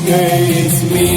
Today it's me,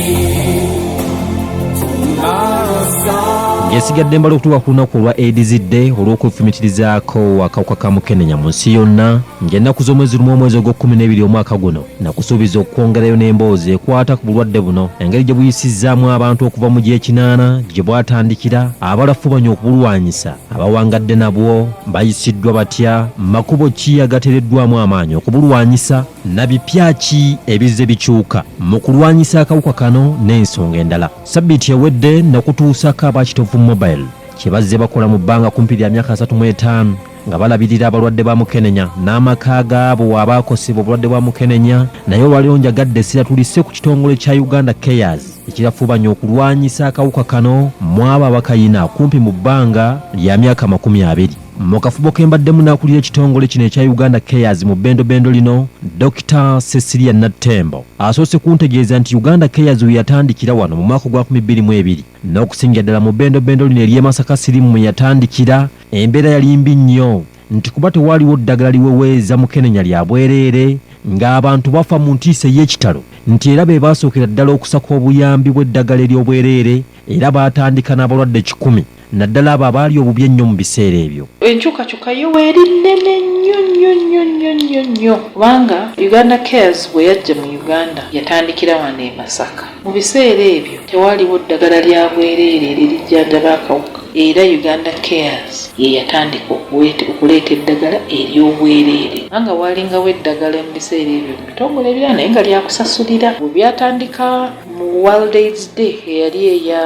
tomorrow some. Ng'esigadde mbala okutuuka ku lunaku olwa AIDS Day, olw'okwefumitirizaako akawuka ka mukenenya mu nsi yonna, ng'ennaku z'omwezi 1 omwezi ogw'o-12 omwaka guno, nakusuubiza okwongerayo n'emboozi ekwata ku bulwadde buno, engeri gye buyisizzaamu abantu okuva mu gy'ekinaana gye bwatandikira, abalafubanya okubulwanyisa, abawangadde nabwo bayisiddwa batya, makubo ki agateereddwamu amaanyi okubulwanyisa, na bipya ki ebizze bikyuka mu kulwanyisa akawuka kano n'ensonga endala. Sabbiiti ewedde nakutuusako aba Kitovu Mobile kye bazze bakola mu bbanga kumpi lya myaka 35 nga balabirira abalwadde ba mukenenya n'amaka gaabo abaakosebwa obulwadde bwa mukenenya. Naye olwaleero njagadde essira tulisse ku kitongole kya Uganda Cares ekirafubanya okulwanyisa akawuka kano mu abo abakayina kumpi mu bbanga lya myaka 20. Mu kafubo ke mbaddemu n'akulira ekitongole kino ekya Uganda Cares mu bbendobendo lino, Dr Cecilia Nattembo asoose kuntegeeza nti Uganda Cares we yatandikira wano mu mwaka ogwa 2002, n'okusingira ddala mu bbendobendo lino ery'e Masaka sirimu mwe yatandikira, embeera yali mbi nnyo, nti kuba tewaaliwo ddagala liweweeza mukenenya lya bwereere, ng'abantu bafa mu ntiisa ey'ekitalo, nti era be baasookera ddala okusaka obuyambi bw'eddagala ery'obwereere, era baatandika n'abalwadde 100, naddala abo abaali obubi ennyo mu biseera ebyo. Enkyukakyuka yo weeri nnene nnyo nnyo nnyo nnyo nnyo nnyo, kubanga Uganda Cares bwe yajja mu Uganda yatandikira wano e Masaka. Mu biseera ebyo tewaaliwo ddagala lya bwereere eririjjanjaba akawuka, era Uganda Cares ye yatandika okuleeta eddagala ery'obwereere, kubanga waalingawo eddagala mu biseera ebyo mu bitongole ebirala naye nga lyakusasulira. Bwe byatandika mu World AIDS Day eyali eya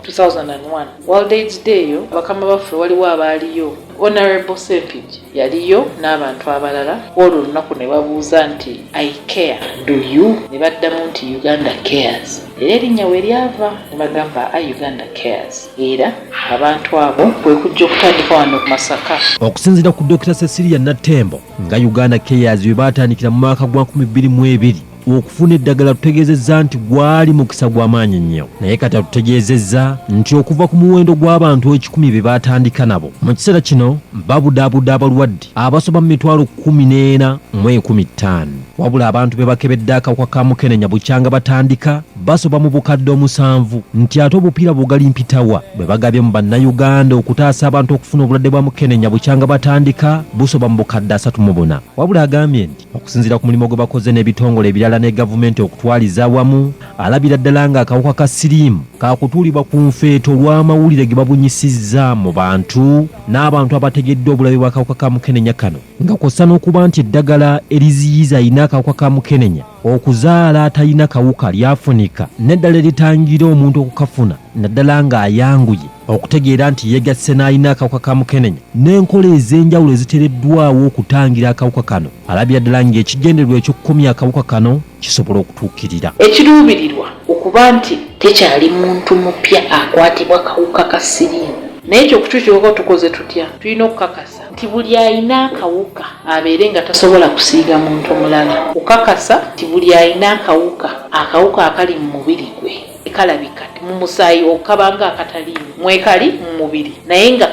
2001, World AIDS Day eyo, bakama baffe waliwo abaaliyo, Honorable Sempij yaliyo n'abantu abalala. Olwo olunaku ne babuuza nti, "I care, do you?" Ne baddamu nti, "Uganda Cares." Era erinnya we lyava ne bagamba a Uganda Cares, era abantu abo kwe kujja okutandika wano ku Masaka. Okusinziira ku Dr Cecilia Nattembo, nga Uganda Cares bwe baatandikira mu mwaka gwa 2002 okufuna eddagala, tutegeezezza nti gwali mukisa gw'amaanyi nnyo, naye kati atutegeezezza nti okuva ku muwendo gw'abantu 100 be baatandika nabo, mu kiseera kino babudaabuda abalwadde abasoba mu 14,500. Wabula abantu be bakebedde akawuka ka mukenenya bukyanga batandika basoba mu 7,000, nti ate obupiira bugali mpitawa bwe bagabye mu Bannayuganda okutaasa abantu okufuna obulwadde bwa mukenenya bukyanga batandika busoba mu 34,000. Wabula agambye nti okusinziira ku mulimu gwe bakoze n'ebitongole ebirala ne gavumenti okutwaliza awamu, alabira ddala ng'akawuka ka siriimu kakutuulibwa ku nfeeto olw'amawulire ge babunyisizza mu bantu n'abantu abategedde obulabe bw'akawuka ka mukenenya kano, nga kw'ossa n'okuba nti eddagala eriziyiza alina akawuka ka mukenenya okuzaala atalina kawuka lyafunika, n'eddala eritangira omuntu okukafuna, naddala ng'ayanguye okutegeera nti yeegasse n'alina akawuka ka mukenenya, n'enkola ez'enjawulo eziteereddwawo okutangira akawuka kano, alabira ddala ng'ekigendererwa eky'okukomya akawuka kano kisobola okutuukirira. Ekiruubirirwa okuba nti tekyali muntu mupya akwatibwa kawuka ka siriimu, naye ekyo okutuukirwako tukoze tutya? Tulina okukakasa nti buli alina akawuka abeere nga tasobola kusiiga muntu mulala, kukakasa nti buli alina akawuka, akawuka akali mu mubiri gwe kalabika mu musaayi okabanga akataliimu mwekali mu mubiri, naye nga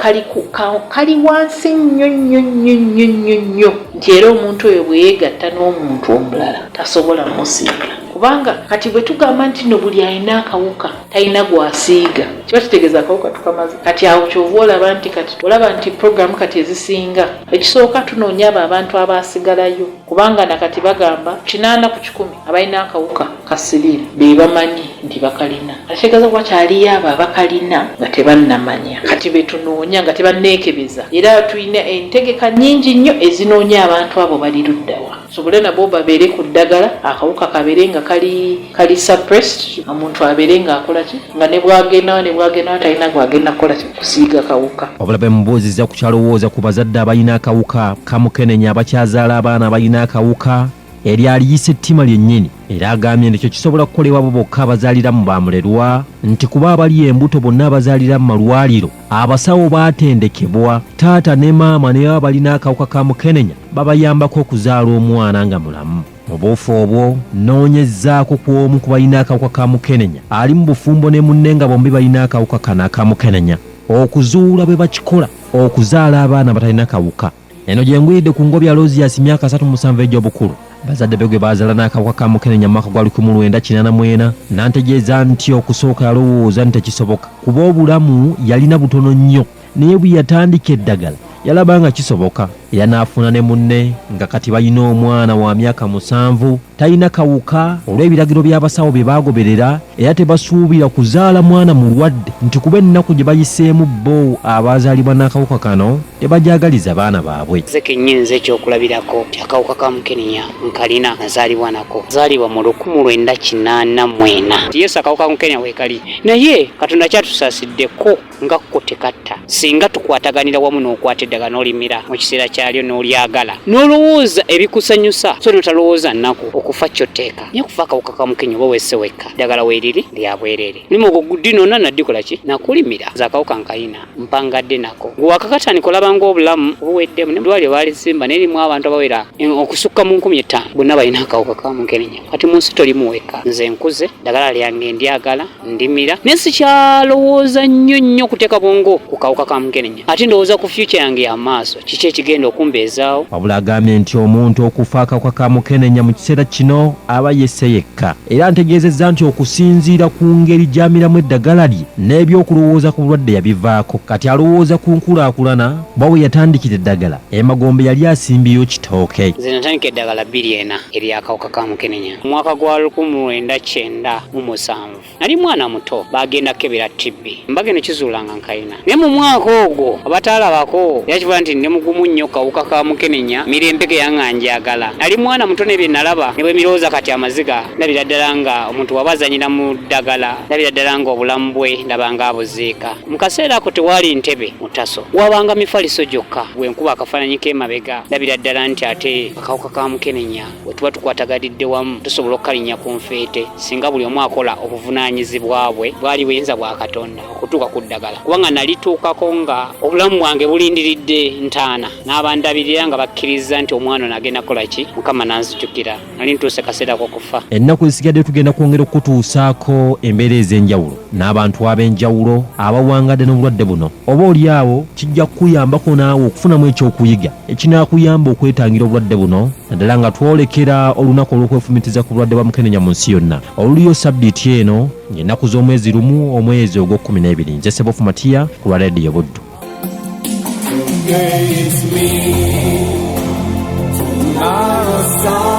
kali wansi nnyo nnyo nnyo nnyo nnyo nnyo, nti era omuntu oyo bwe yeegatta n'omuntu omulala tasobola musiiga. Kubanga kati bwe tugamba nti no buli alina akawuka talina gwasiiga, kiba kitegeeza akawuka tukamaze. Kati awo kyova olaba nti kati olaba nti programu kati ezisinga, ekisooka tunoonya abo abantu abaasigalayo, kubanga nakati bagamba 80% abalina akawuka ka siriimu be bamanyi nti bakalina. Kitegeeza wakyaliyo abo abakalina nga tebannamanya, kati betunoonya nga tebanneekebeza. Era tulina entegeka nnyingi nnyo ezinoonya abantu abo bali luddawa, sobole nabo babeere ku ddagala, akawuka kabeere nga kali suppressed, omuntu abeere ng'akola ki, nga ne bwagendawo ne bwagendawo talina gwagenda kukola ki, kusiiga kawuka. Wabula bwe mubuuzizza ku kyalowooza ku bazadde abalina akawuka kamukenenya abakyazaala abaana abalina akawuka, eryo aliyisa ettima lyennyini, era agambye nti ekyo kisobola kukolebwa abo bokka abazaalira mu bamulerwa, nti kuba abali embuto bonna abazaalira mu malwaliro abasawo baatendekebwa, taata ne maama ne baba balina akawuka ka mukenenya babayambako okuzaala omwana nga mulamu. Mu buufu obwo noonyezzaako ku omu ku balina akawuka ka mukenenya ali mu bufumbo ne munne nga bombi balina akawuka kano aka mukenenya, okuzuula bwe bakikola okuzaala abaana abatalina kawuka. Eno gye ngwiridde ku Ngobya Alozias, myaka 37 egy'obukulu. Bazadde be gwe bazaala n'akawuka ka mukenenya mu mwaka gwa 1984, n'antegeeza nti okusooka yalowooza nti tekisoboka kuba obulamu yalina butono nnyo, naye bwe yatandika eddagala yalaba nga kisoboka era n'afuna ne munne nga kati balina omwana wa myaka 7, talina kawuka olw'ebiragiro by'abasawo bye baagoberera, era tebasuubira kuzaala mwana mulwadde nti kuba ennaku gye bayiseemu bo abazaalibwa n'akawuka kano tebajagaliza baana baabwe. Nze kennyini nze ekyokulabirako nti akawuka ka mukenenya nkalina, nazaalibwa nako, zaalibwa mu 1984. Yesu akawuka ka mukenenya weekali, naye Katonda kyatusaasiddeko nga ko tekatta. Singa tukwataganira wamu n'okwata eddagala n'olimira mu kiseera kyalyo n'olyagala n'olowooza ebikusanyusa, so n'otalowooza nnaku, okufa kyo tteeka. Naye okufa akawuka ka mukenenya oba wesse wekka, eddagala weeriri lya bwereere. Mulimu ogwo gudinona naddikola ki? Nakulimira. Nze akawuka nkayina, mpangadde nako. Gwe wakakatandika olaba ng'obulamu buweddemu, ne ddwaliro baalizimba naye lirimu abantu abawera okusukka mu 5000 bonna balina akawuka ka mukenenya. Kati mu nsi tolimu wekka. Nze nkuze, ddagala lyange ndyagala, ndimira, naye sikyalowooza nnyo nnyo kuteeka bwongo ku kawuka ka mukenenya, ate ndowooza ku future yange ya maaso, kiki ekigenda okumbeezaawo. Wabula agambye nti omuntu okufa akawuka ka mukenenya mu kiseera kino aba yesse yekka, era ntegeezezza nti okusinziira ku ngeri gy'amiramu eddagala lye n'ebyokulowooza ku bulwadde yabivaako, kati alowooza ku nkulaakulana bwa we yatandikira eddagala emagombe yali asimbyeyo kitooke. Nze natandika eddagala 2004 ery'akawuka ka mukenenya mu mwaka gwa 1997. Nali mwana muto, baagenda kukebera TB. Mbaga eno kizuula nga nkayina. Naye mu mwaka ogwo abataalabako era kivuga nti ndi mugumu nnyo kawuka ka mukenenya, mirembe ge yanga njagala. Nali mwana muto ne bye nalaba ne bwe mirowooza kati amaziga, ndabira ddala nga omuntu waba azannyira mu ddagala, ndabira ddala nga obulamu bwe ndaba nga abuziika. Mu kaseera ako tewaali ntebe mu taso, wabanga mifaliso gyokka. Bwe nkuba akafaananyi k'emabega ndabira ddala nti ate akawuka ka mukenenya bwe tuba tukwataganidde wamu tusobola okukalinnya ku nfeete singa buli omu akola obuvunaanyizibwa bwe. Bwali buyinza bwa Katonda okutuuka ku ddagala, kubanga nalituukako nga obulamu bwange bulindiridde ntaana, n'abandabirira nga bakkiriza nti omwana ono agenda kukola ki, Mukama n'anzijukira. Nali ntuuse kaseera k'okufa. Ennaku ezisigadde tugenda kwongera okukutuusaako embeera ez'enjawulo n'abantu ab'enjawulo abawangadde n'obulwadde buno. Oba oli awo kijja kukuyambako naawe okufunamu ekyokuyiga ekinaakuyamba okwetangira obulwadde buno, naddala nga twolekera olunaku olw'okwefumitiza ku bulwadde bwa mukenenya mu nsi yonna oluliyo sabbiiti eno ng'ennaku z'omwezi 1 omwezi ogw'okkumi n'ebiri. Nze Sebofu Matiya ku lwa Leediyo Buddu. Today it's me, tomorrow.